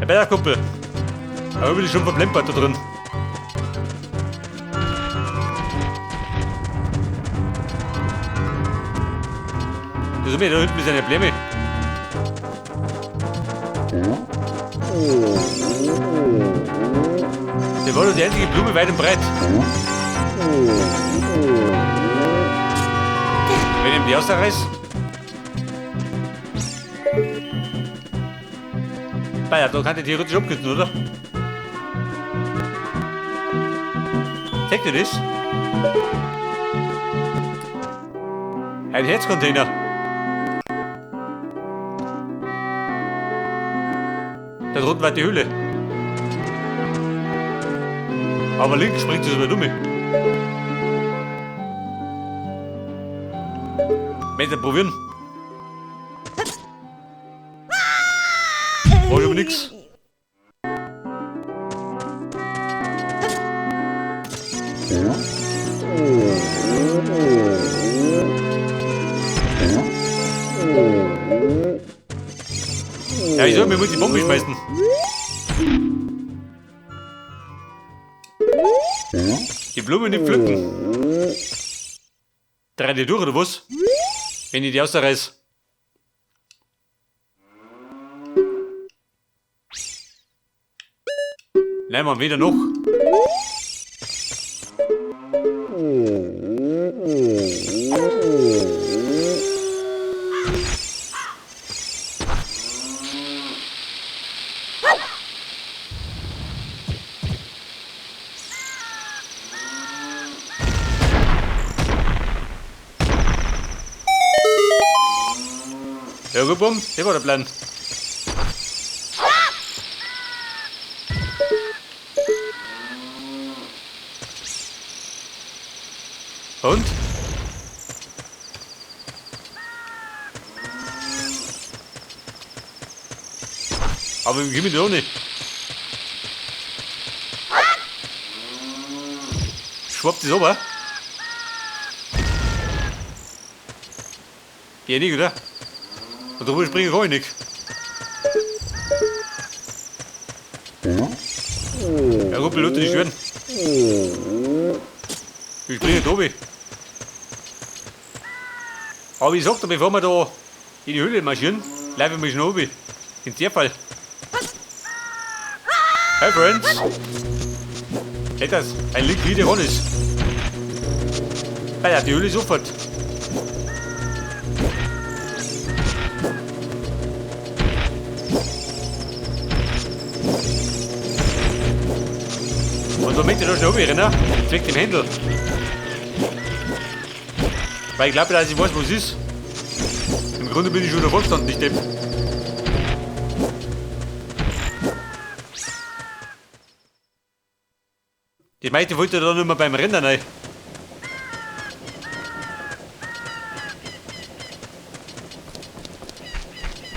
Ja, bei der Kumpel. Aber bin ich schon verplempert da drin. Das ist mir da hinten mit seiner Blämme. Der war doch die einzige Blume weit und breit. Wenn ihm die ausreißt. Naja, da kann ich theoretisch umkürzen, oder? Zeigt dir das? Ein Herzcontainer. Da drunten war die Höhle. Aber links springt es über Dumme. Möchte probieren. War schon nix. Ja, ich soll mir die Bombe schmeißen. Die Blume nicht pflücken. Dreh die durch, oder was? Wenn ich die ausreiß. Nein, man, weder noch. Ja gut, Bumm, das war der Plan. Und? Aber wir kommen da auch nicht. Schwappt das runter? Geh nicht, oder? Und drüber springen kann ich nicht. Ja, Ruppel, Leute, nicht schwören. Ich springe da oben. Aber ich sag dir, bevor wir da in die Höhle marschieren, bleiben wir schon oben. In der Fall. Hi Friends! Hey, das ein Link wieder ran ist. Ah ja, die Höhle ist sofort. Und da möchte ich da schon runter, zwecks dem Händel. Weil ich glaube, dass ich weiß, was ist. Im Grunde bin ich schon davor gestanden, nicht Depp. Die meiste wollte da nicht mehr beim Rennen rein.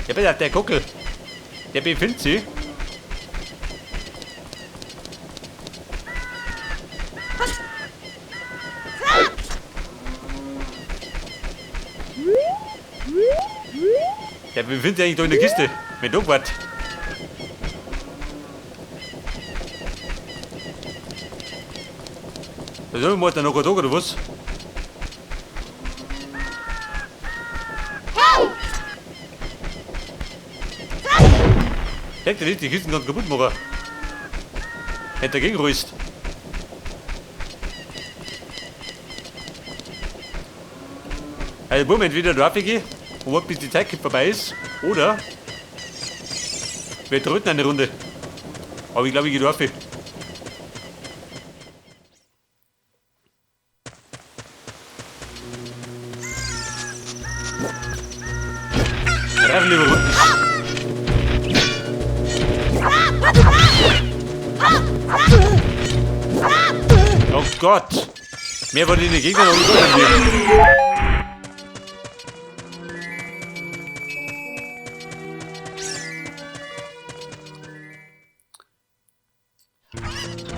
Ja, bitte, der Gockel. Der befindet sich. Der befindet sich eigentlich da in der Kiste. Mit Dogwart. Da soll man noch da oder was? Denkt ihr nicht, die Kisten ganz kaputt machen? Hätte dagegen gerüst. Also, Bumm, entweder da gehe und warte, bis die Zeit vorbei ist, oder wir tröten eine Runde. Aber ich glaube, ich gehe da rauf. Reifen überwunden. Oh Gott! Mehr von den Gegnern noch nicht hier.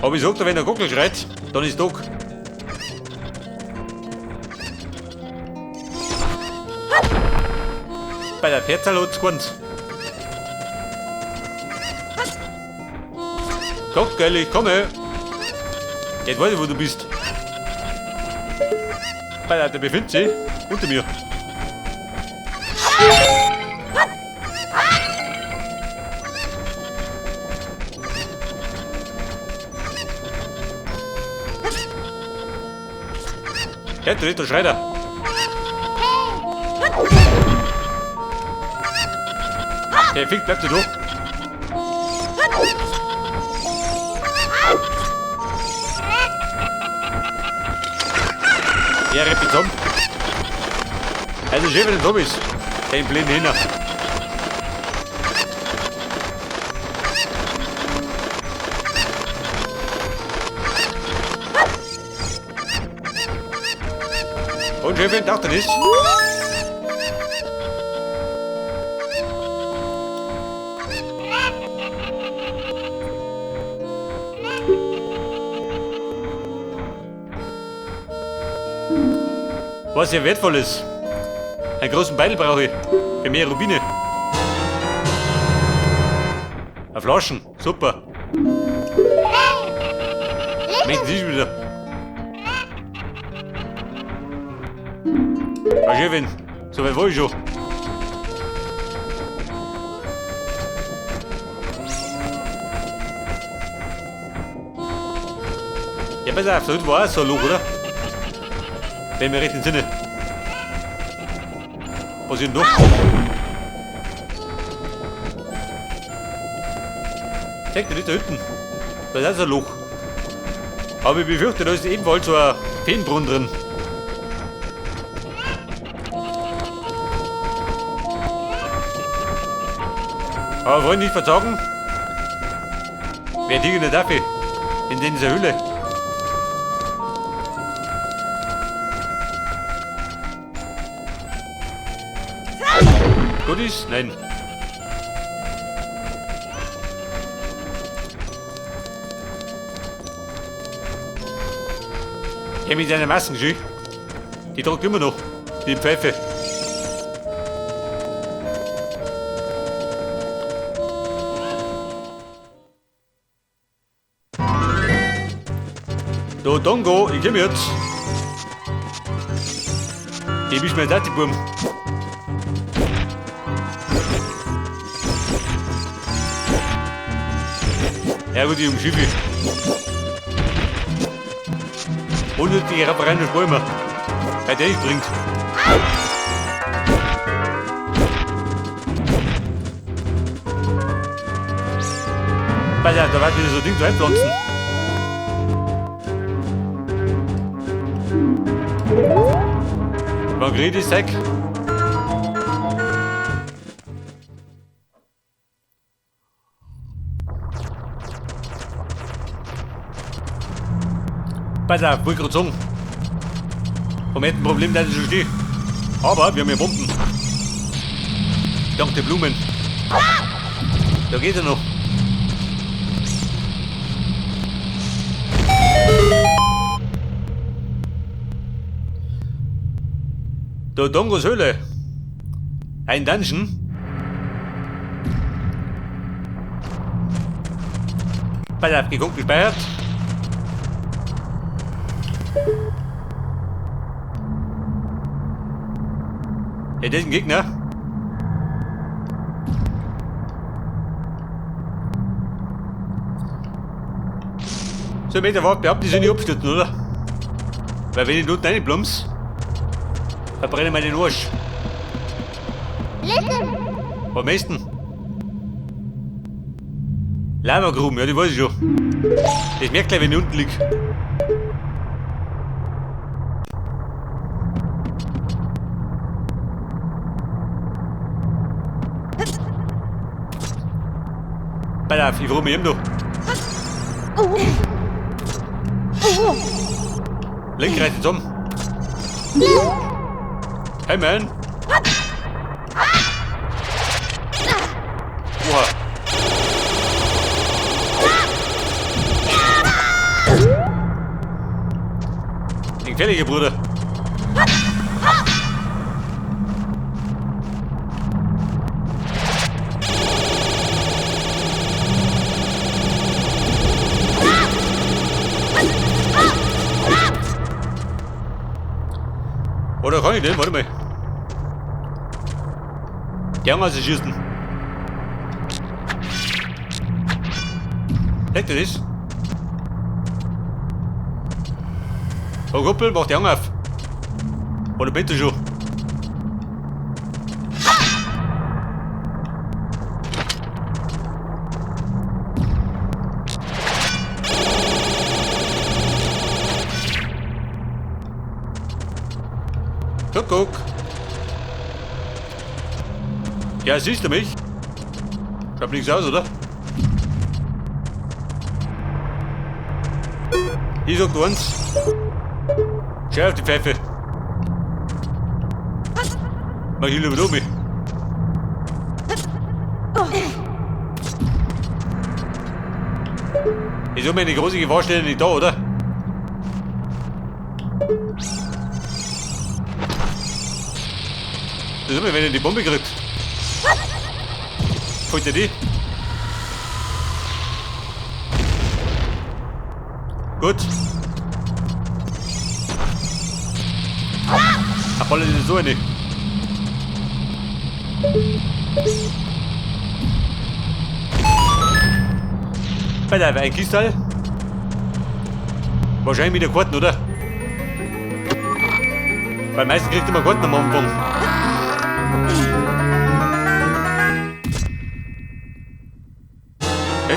Aber ich sag dir, wenn der Gockel schreit, dann ist Tag. Bei der Petzl hat's gewandt. Gockel, ich komme. Jetzt weiß ich, wo du bist. Bei der befindet sich unter mir. Ja, der schreit er. Der Fick bleibt da durch. Ja, rennt mich zusammen. Also schön, wenn du da bist. Dein blinden Hinner. Und schön, wenn du ist. Was sehr wertvoll ist. Einen großen Beitel brauche ich. Für mehr Rubine. Eine Flaschen. Super. Möchten Sie schon wieder? Ah, schön, so weit war ich schon. Ja, pass auf, da hinten war auch so ein Loch, oder? Wenn wir recht im Sinne. Was ist denn da? Zeig dir nicht da hinten. Da ist auch so ein Loch. Aber ich befürchte, da ist ebenfalls so ein Feenbrunnen drin. Aber wollen nicht verzagen? Wer Dinge nicht darf, in dieser Höhle. Gut ist? Nein. Ja, mit seiner Massengeschichte. Die tragt immer noch. Die Pfeife. Da, Dongo, ich komm jetzt. Gib ich mir das, die Bum. Ja gut, die umschiffe ich. Unnötige Rappereien durch Bäume. Weil der nicht bringt. Pass auf, da war wieder so ein Ding zu einpflanzen. Wann krieg ich das Zeug? Pass auf, wollte gerade sagen. Vom ein Problem, dass ich schon stehe. Aber wir haben ja Bomben. Dank der Blumen. Da geht er noch. Da Dongos Höhle. Ein Dungeon. Pass auf, geguckt, gespeichert. Ja, das ist ein Gegner. So, Meter war behaupten, die sollen nicht abstürzen, oder? Weil wenn ich unten reinplumps, verbrenne ich mir den Arsch. Was am besten? Lavagruben, ja, die weiß ich schon. Das merkt gleich, wenn ich unten lieg. Pass auf, ich frage mich eben noch. Link reißt zusammen. Hey man. Oha. Ein gefährlicher Bruder. Oder kann ich den? Warte mal. Die Augen schießen. Seht ihr das? Oh Kumpel, mach die Augen auf. Oder bitte schon. Kuckuck. Ja, siehst du mich? Schaut nichts aus, oder? Ich sag eins. Schau auf die Pfeife. Mach ich lieber mich. Ist um eine große Gefahrstelle nicht da, oder? Das ist immer, wenn er die Bombe kriegt. Holt er die? Gut. Ach, ist so eine. Bei ein Kistal. Wahrscheinlich mit der Karten, oder? Weil meistens kriegt immer Karten am Anfang.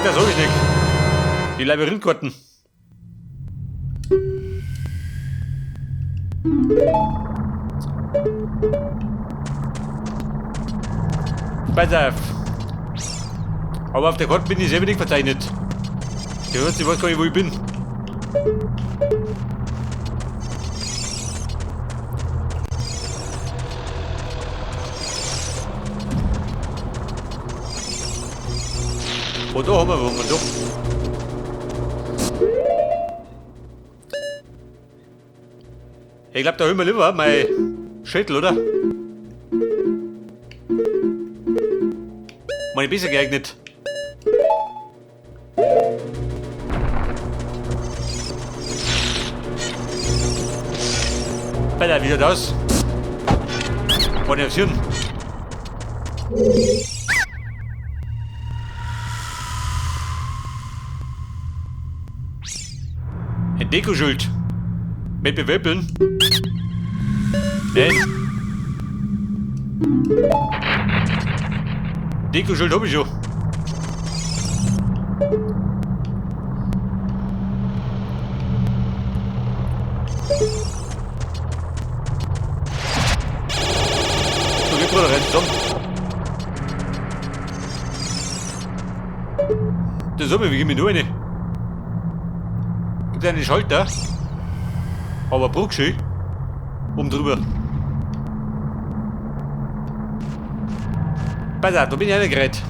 Das hab ich nicht. Die Labyrinthkarten. Pass auf. Aber auf der Karte bin ich selber nicht verzeichnet. Ich weiß gar nicht, wo ich bin. Oh, da haben wir was, doch. Ich glaube, da hören wir lieber mein Schädel, oder? Meine besser geeignet. Alter, wie schaut aus? War nicht aufs Hirn. Ein Dekoschild. Mit Bewölpeln. Nein. Dekoschild hab ich schon. So, geh Bruder rein, zusammen. Das ist wie gehen wir nur eine? Gibt einen Schalter? Aber Bruchschi. Oben drüber. Pass auf, da bin ich reingerannt.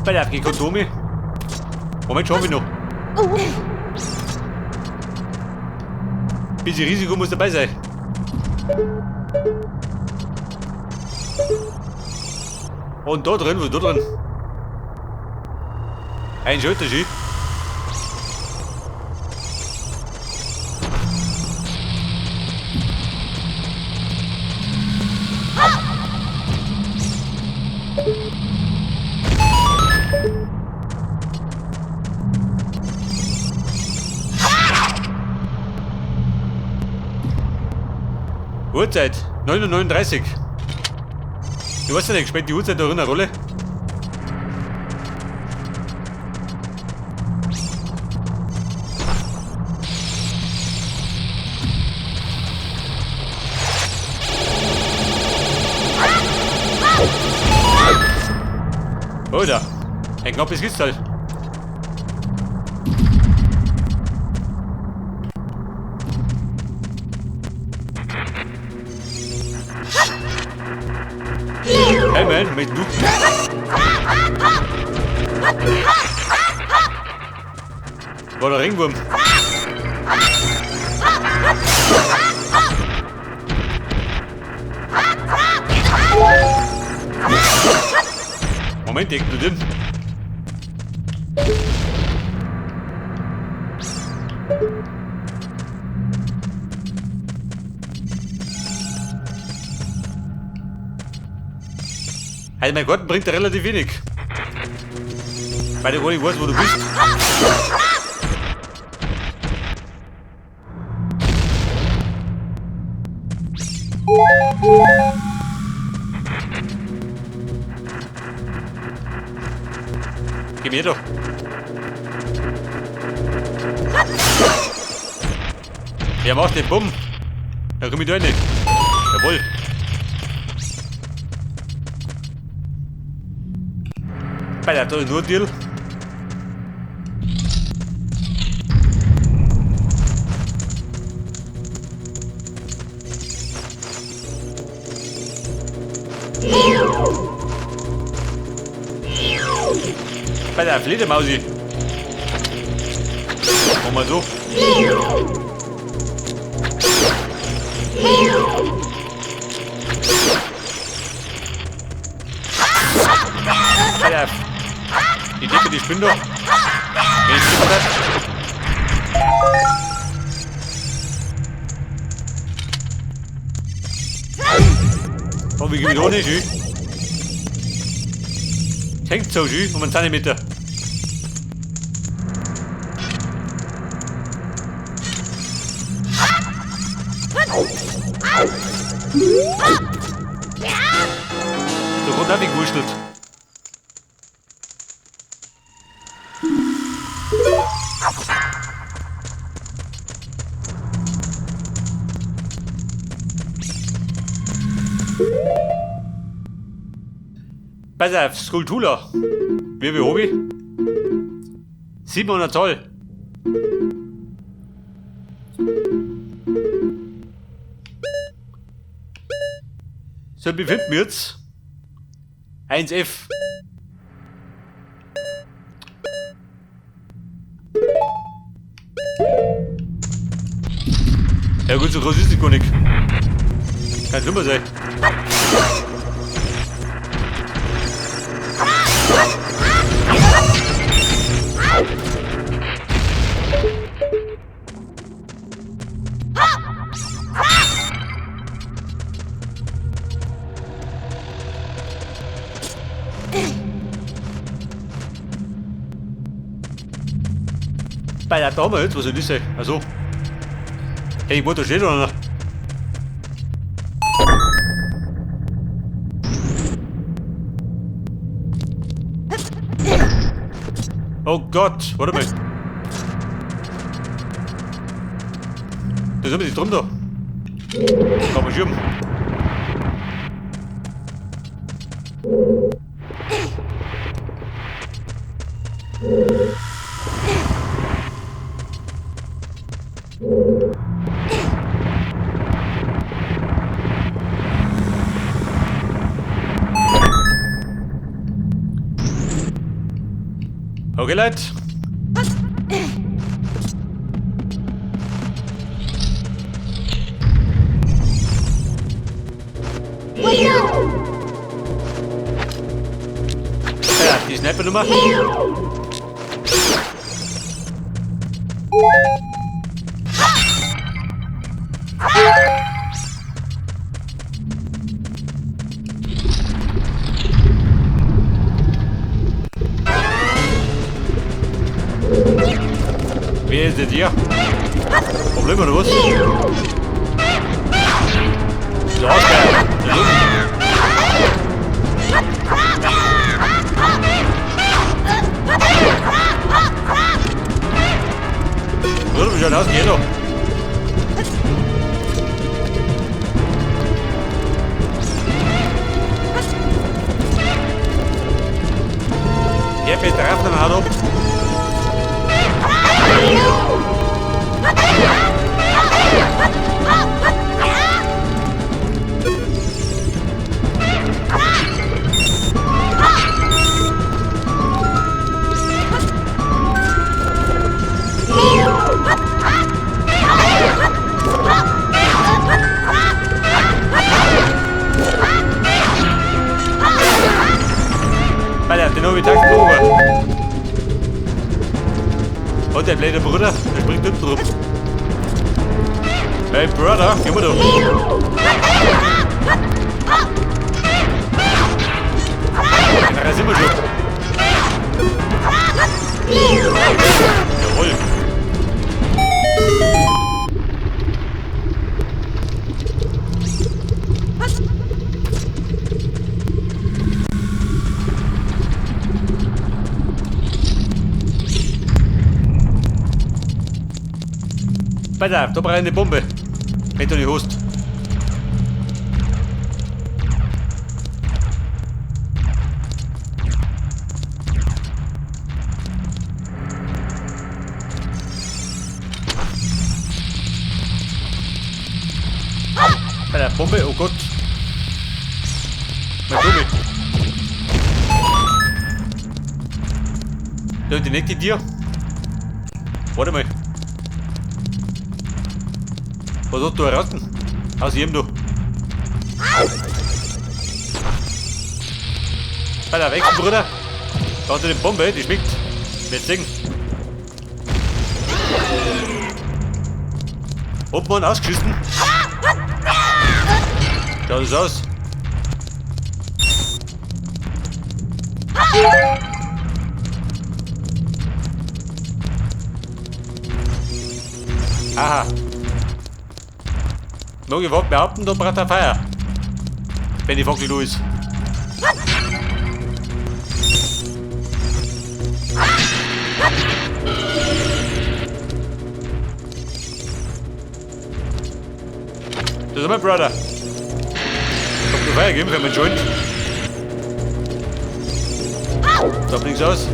Pass auf, geh Kondome. Moment, schauen wir noch. Bisschen Risiko muss dabei sein. Und da drin, was ist da drin? Ein Schalter, Uhrzeit, 9:39 Uhr. Du weißt ja nicht, spielt die Uhrzeit da eine Rolle? Oder? Ein knappes Kistal. Hey man, mit du. War der Ringwurm. Moment, explodieren. Also mein Gott, bringt relativ wenig. Weil ich gar nicht weiß, wo du bist. Geh mir doch. Ja, mach den Bumm. Da komm ich da rein. Jawohl. Bei der da nur Deal. Bei der Fledermausi. Mach mal so. Alter, die Dicke, die spinnt doch. Wenn ich spinnt. Oh, wie geht ohne Schü? Hängt so schön um einen Zentimeter. So runter wie gewurschtelt. Pass auf, Skulptur. Wie viel hab ich? 700 Zoll. So, wie finden wir jetzt? 1F. Ja gut, so groß ist die gar nicht. Kann schlimmer sein. Bei der Dame jetzt, was soll das sein? Also. Hey, ich wollte da stehen oder? Oh Gott, warte mal. Da sind wir nicht drum da. Kann man schirmen. Okay, Leute. Ja, die Sniper-Nummer. Wer ist denn hier? Problem oder was? So, geil. Würde mich schon ausgehen doch. Ja, Peter, dann haut ab. Und der blöde Bruder, der springt unten rum. Hey Brother, geh mal da. Da sind wir schon. Jawohl. Pass auf, da brauche ich eine Bombe. Wenn du die hast. Bei der Bombe, oh Gott. Mein Gummi. Da, die nächste Tür. Warte mal. Was hat du erraten? Aus jedem du. Bei der Wechsel, Bruder. Da hat er die Bombe, die schmeckt. Wir sehen. Obmann ausgeschissen. Schaut das aus. Aha. Mag ich überhaupt behaupten, da brennt ein Feuer. Wenn die Fackel da ist. Das ist mein Brother. Ich hab nur Feuer gegeben für meinen Joint. Da bringt's aus.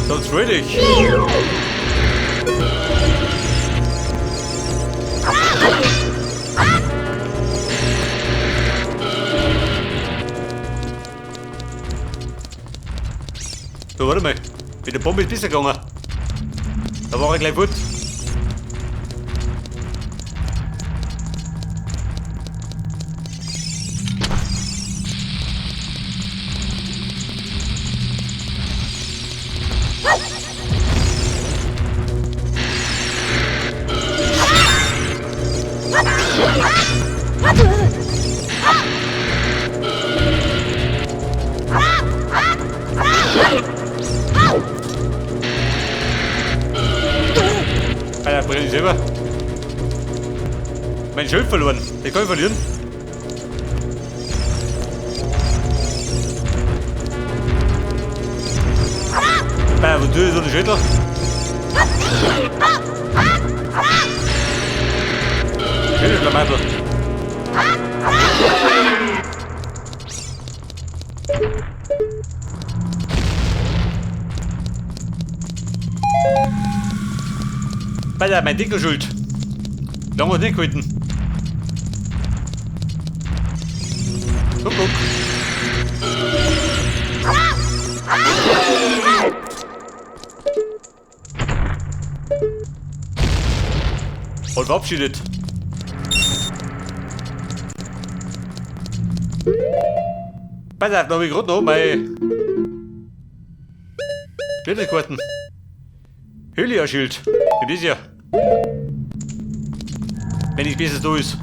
Sonst fröhlich. So, warte mal. Mit der Bombe ist besser gegangen. Da war er gleich fort. Alter, brenne ich selber. Mein Schild verloren. Den kann ich verlieren. Alter, wo tue ich so eine Schildl? Schöne Schlamassel. Alter, mein Dicker schuld. Lange nicht gehalten. Guck, guck. Und verabschiedet. Pass auf, da hab ich gerade noch meine Schildkarten. Hylia-Schild. Das ist ja. Wenn ich besser da ist.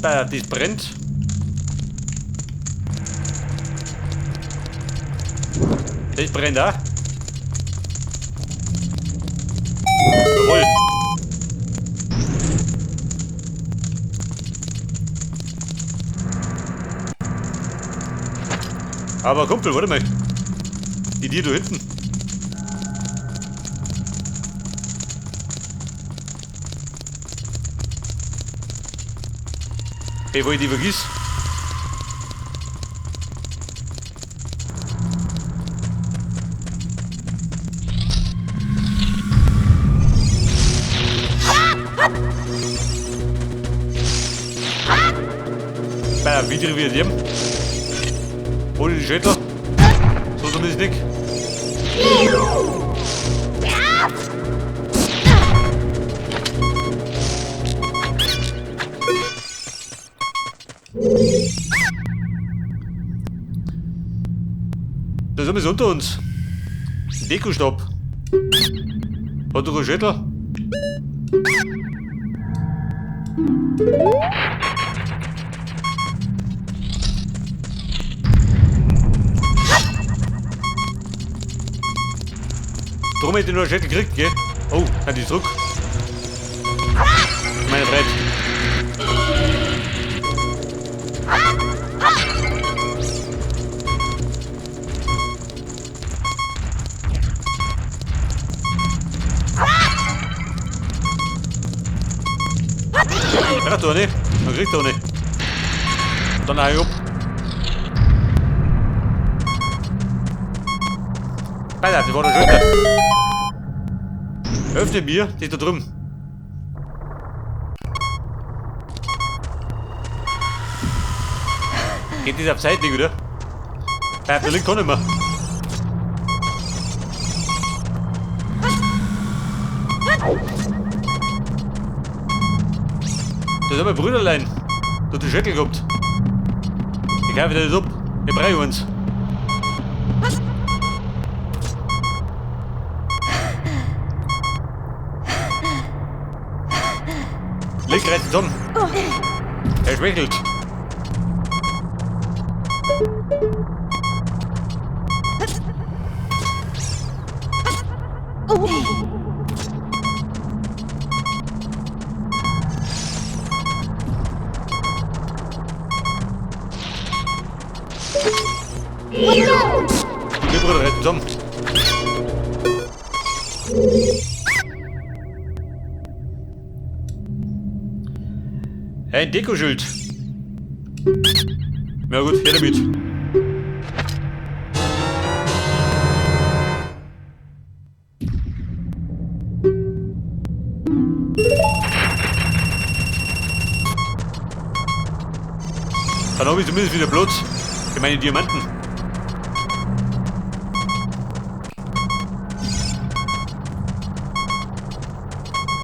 Da, das brennt. Das brennt auch. Jawohl. Aber Kumpel, warte mal. Die da hinten. Bevor ich die vergiss. Bei der wie dem. Hol die Schädel. So zumindest nicht. Da sind wir unter uns. Dekostopp. Hat doch ein Schädel? Drum hätte ich nur einen Schädel gekriegt, gell? Oh, hat die zurück. Meine Brett. Ja, da nicht. Dann kriegt er nicht. Und dann hau ich ab. Alter, die war der Schulter. Öffne mir, die da drüben. Geht das auf Seite, oder? Ja, da liegt gar nicht mehr. Das ist mein Brüderlein. Da hat die Schädel gehabt. Ich kaufe dir das ab. Ich brauche eins. Leg reißt zusammen. Er schwächelt. Okay, Bruder, reißt zusammen. Ein Dekoschild. Na gut, her damit. Dann habe ich zumindest wieder Platz für meine Diamanten.